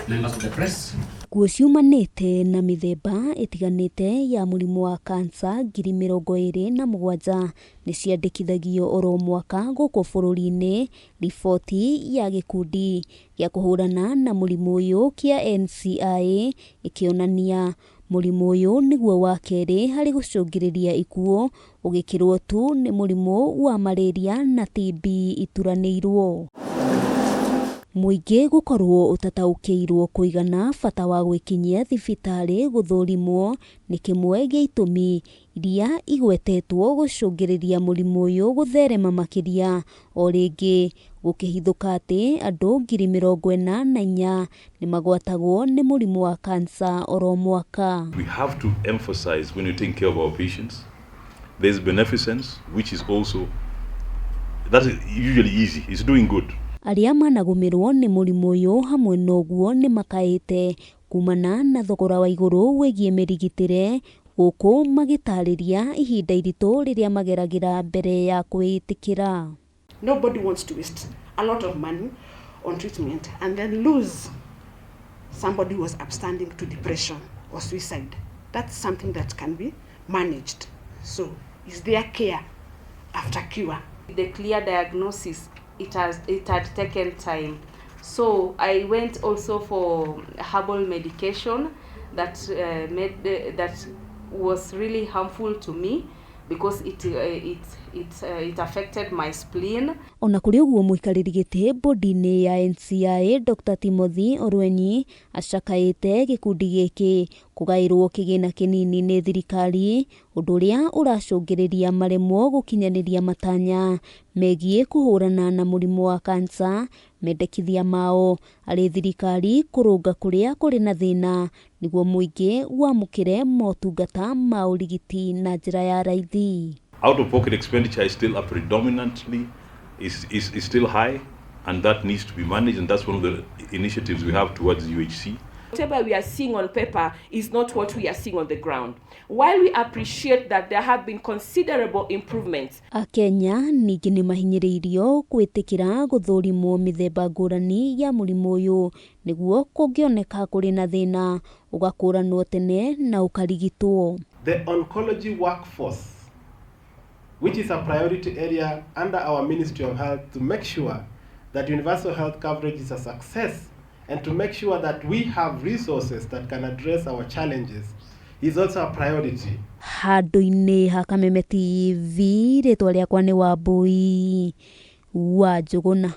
Members of the press. Nguo ciumanĩte na mĩthemba ĩtiganĩte ya mũrimũ wa kansa 27,000 nĩ ciandĩkithagio oro mwaka gũkũ bũrũri-inĩ. Riboti ya gĩkundi gĩa kũhũrana na mũrimũ ũyũ kĩa NCI ĩkĩonania mũrimũ ũyũ nĩguo wa kerĩ harĩ gũcũngĩrĩria ikuũ, ũgĩkĩrwo tu nĩ mũrimũ wa malaria na TB ituranĩirwo. Mũingĩ gũkorwo ũtataũkĩirwo kũigana bata wa gwĩkinyia thibitarĩ gũthũrimwo nĩ kĩmwe gĩa itũmi iria igwetetwo gũcũngĩrĩria mũrimũ ũyũ gũtherema makĩria. O rĩngĩ gũkĩhithũka atĩ andũ 44,000 nĩ magwatagwo nĩ mũrimũ wa kansa oro mwaka. We have to emphasize when we take care of our patients, there's beneficence, which is also, that is usually easy, it's doing good. Arĩa managũmĩrwo nĩ mũrimũ ũyũ hamwe na ũguo nĩ makaĩte kumana na thogora wa igũrũ wĩgiĩ mĩrigitĩre, gũkũ magĩtarĩria ihinda iritũ rĩrĩa mageragĩra mbere ya kwĩĩtĩkĩra. Nobody wants to waste a lot of money on treatment and then lose somebody who was upstanding to depression or suicide. That's something that can be managed. So, is there care after cure? The clear diagnosis, it had taken time. So I went also for herbal medication that was really harmful to me because it affected my spleen. Ona kũrĩ ũguo, mũikarĩri gĩtĩ bodi-inĩ ya NCI Dr. Timothy Orwenyi acakaĩte gĩkundi gĩkĩ kũgaĩrwo kĩgĩna kĩnini nĩ thirikari, ũndũ ũrĩa ũracũngĩrĩria maremwo gũkinyanĩria matanya megiĩ kũhũrana na mũrimũ wa kansa. Mendekithia mao arĩ thirikari kũrũnga kũrĩa kũrĩ na thĩna nĩguo mũingĩ wamũkĩre motungata ma ũrigiti na njĩra ya raithi. Out of pocket expenditure is still a predominantly is still high, and that needs to be managed, and that's one of the initiatives we have towards UHC. Whatever we are seeing on paper is not what we are seeing on the ground. While we appreciate that there have been considerable improvements, Akenya ningĩ nĩ mahinyĩrĩirio gwĩtĩkĩra gũthũrimwo mĩthemba ngũrani ya mũrimũ ũyũ nĩguo kũngĩoneka kũrĩ na thĩna ũgakũranwo tene na ũkarigitwo. The oncology workforce, which is a priority area under our Ministry of Health to make sure that universal health coverage is a success and to make sure that we have resources that can address our challenges, is also a priority. Handũ-inĩ ha Kameme TV, rĩtwa rĩakwa nĩ Wambui wa Njũgũna.